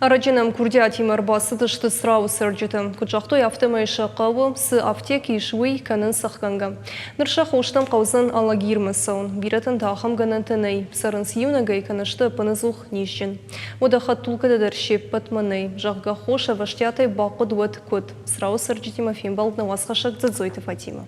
Ӕрӕджы нӕм курдиатимӕ ӕрбацыдысты Црауы цӕрджытӕ. Куыд загътой, афтӕмӕй сӕ хъӕуы, цы афтек ис, уый кӕнынц ӕхгӕнгӕ. Ныр сӕ хостӕм хъӕудзӕн Алагирмӕ цӕуын. Бирӕтӕн та ахӕм гӕнӕнтӕ нӕй. Цӕрынц иунӕгӕй кӕнӕ сты ӕппынӕдзух низджын. Уӕдӕ хӕдтулгӕтӕ дӕр се ппӕтмӕ нӕй. Зӕгъгӕ, хос ӕвӕстиатӕй бахъуыд, уӕд куыд? Црауы цӕрджытимӕ фембӕлд нӕ уацхӕссӕг Дзӕдзойты Фатимӕ.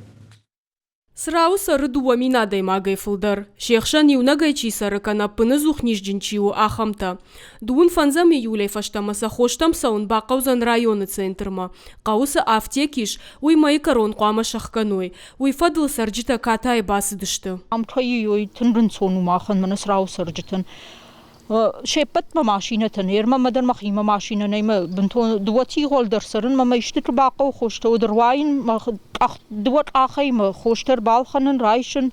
Црауы цӕры 2000 адӕймагӕй фылдӕр, се хсӕн иунӕгӕй чи цӕры кӕнӕ ӕппыныдзух низджын чи у, ахӕмтӕ. Дыууын фӕндзӕм июлӕй фӕстӕмӕ сӕ хостӕм цӕуын бахъӕудзӕн районы центрмӕ. Хъӕуы цы афтек ис, уый мӕйы кӕрон хъуамӕ сӕхгӕной. Уый фӕдыл цӕрджытӕ катайы бацыдысты. Ам кӕй тынг ӕнцон у махӕн, мӕнӕ Црауы цӕрджытӕн. Се ппӕтмӕ машинӕтӕ нӕ, ӕрмӕ дӕр мӕхимӕ машинӕ нӕй, мӕ бынтон дыууӕ тигъол дӕр цӕрын, мӕ мӕ истыты бахъӕуы хостӕ, уӕд ӕруайын, мӕ къах, дыууӕ къахӕй мӕ хостӕ ӕрбалхӕнын, райсын,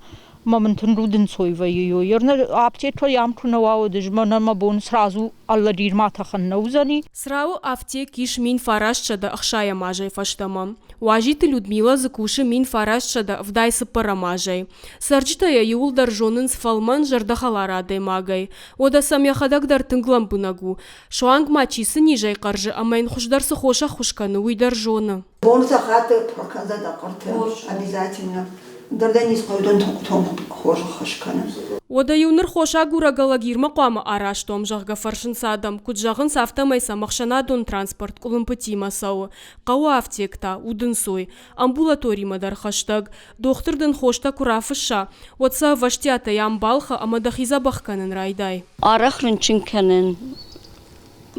мӕ мын тынг удӕнцой вӕййы. Ернӕ аптекӕйы ам куы нӕ уа, уӕд ӕз мӕнӕ мӕ бон сразу Алагирмӕ тӕхын нӕ уыдзӕни. Црауы афтек ис 1960 азӕй фӕстӕмӕ. Уазиты Людмила дзы кусы 1974 азӕй. Цӕрджытӕ йӕ иууылдӕр зонынц фӕлмӕн, зӕрдӕхӕлар адӕймагӕй. Уӕдӕ сӕм йӕхӕдӕг дӕр тынг лӕмбынӕг у. Суанг ма чи цы низӕй хъӕрзы ӕмӕ йын хуыздӕр цы хос ӕххуыс кӕны, уый дӕр зоны. Бон сахаты пырх кӕндзӕн дӕ хъуырты обязательно. Дӕр дӕ низ хъӕудӕн хорз ӕххуыс кӕны. Уӕдӕ-иу ныр хосагурӕг Алагирмӕ хъуамӕ араст уӕм, зӕгъгӕ, фӕрсынц адӕм. Куыд зӕгъынц, афтӕмӕй сӕм ӕхсӕнадон транспорт къуылымпытимӕ цӕуы. Хъӕуы афтек та, удынцой. Амбулаторимӕ дӕр хӕстӕг. Дохтыр дын хостӕ куы рафысса, уӕд сӕ ӕвӕстиатӕй ам балхӕ ӕмӕ дӕхи дзӕбӕх кӕнын райдай. Арӕх рынчын кӕнын.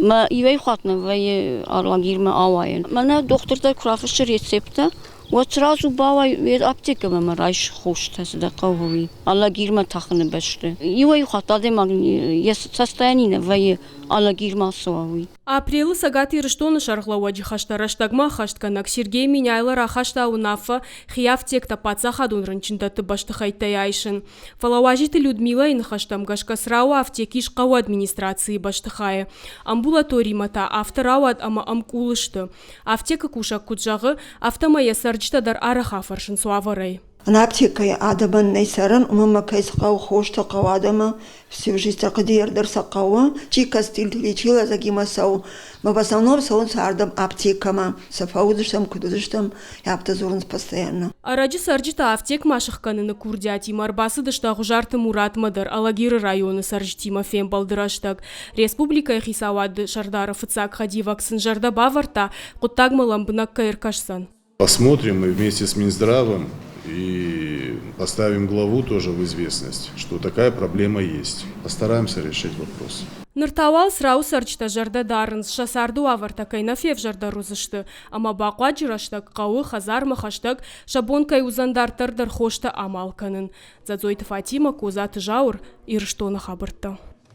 Мӕ иуӕй хатт нӕ вӕййы Алагирмӕ ауайӕн. Мӕнӕ дохтыртӕ куы рафыссы рецепттӕ, уӕд сразу бауай аптекӕмӕ ӕмӕ райс хостӕ, цы дӕ хъӕуы, уый. Алагирмӕ тӕхыны бӕсты. Иуӕй хатт адӕймаг йӕ состояние нӕ вӕййы Алагирмӕ ацӕуа, уый. Апрелы Цӕгат Ирыстоны сӕргълӕууӕджы хӕстӕ рӕстӕгмӕ ӕххӕстгӕнӕг Сергей Меняйло рахаста уынаффӕ хи афтектӕ паддзахадон рынчындӕтты бӕстыхӕйттӕй айсын. Фӕлӕ Уазиты Людмилӕйы ныхӕстӕм гӕсгӕ Црауы афтек ис хъӕуы администрацийы бӕстыхайы. Амбулаторимӕ та афтӕ рауад ӕмӕ ӕмкъул сты. Афтекы кусӕг куыд зӕгъы, афтӕмӕй йӕ цӕрджытӕ дӕр арӕх афӕрсынц уавӕрӕй. Аптекӕйы адӕмӕн нӕй цӕрӕн, уымӕн ӕмӕ кӕй цы хъӕуы хостӕ хъӕуы адӕмы, всю жизнь хъуыдыйӕ дӕр сӕ хъӕуы. Чи костыль, чи лӕдзӕгимӕ цӕуы. Мӕ в основном цӕуынц ардӕм аптекӕмӕ. Сӕ фӕуыдзыстӕм, куыд уыдзыстӕм, афтӕ дзурынц постоянно. Ӕрӕджы цӕрджытӕ афтекмӕ сыхгӕныны курдиатимӕ ӕрбацыдысты Ӕгъуызарты Муратмӕ дӕр Алагиры районы цӕрджытимӕ фембӕлды рӕстӕг. Республикӕйы хицауады сӕрдары фыццаг хӕдивӕг сын зӕрдӕ бавӕрдта, хъуыддагмӕ лӕмбынӕг кӕй ӕркӕсдзӕн. Посмотрим мы вместе с Минздравом и поставим главу тоже в известность, что такая проблема есть. Постараемся решить вопрос. Ныр та уал Црауы цӕрджытӕ зӕрдӕ дарынц, сӕ царды уавӕртӕ кӕй нӕ февзӕрдӕр уыдзысты, ӕмӕ бахъуаджы рӕстӕг хъӕуы, хӕдзармӕ хӕстӕг, сӕ бон кӕй уыдзӕн дарддӕр дӕр хостӕ амал кӕнын. Дзӕдзойты Фатимӕ, Козаты Зауыр, Ирыстоны хабӕрттӕ.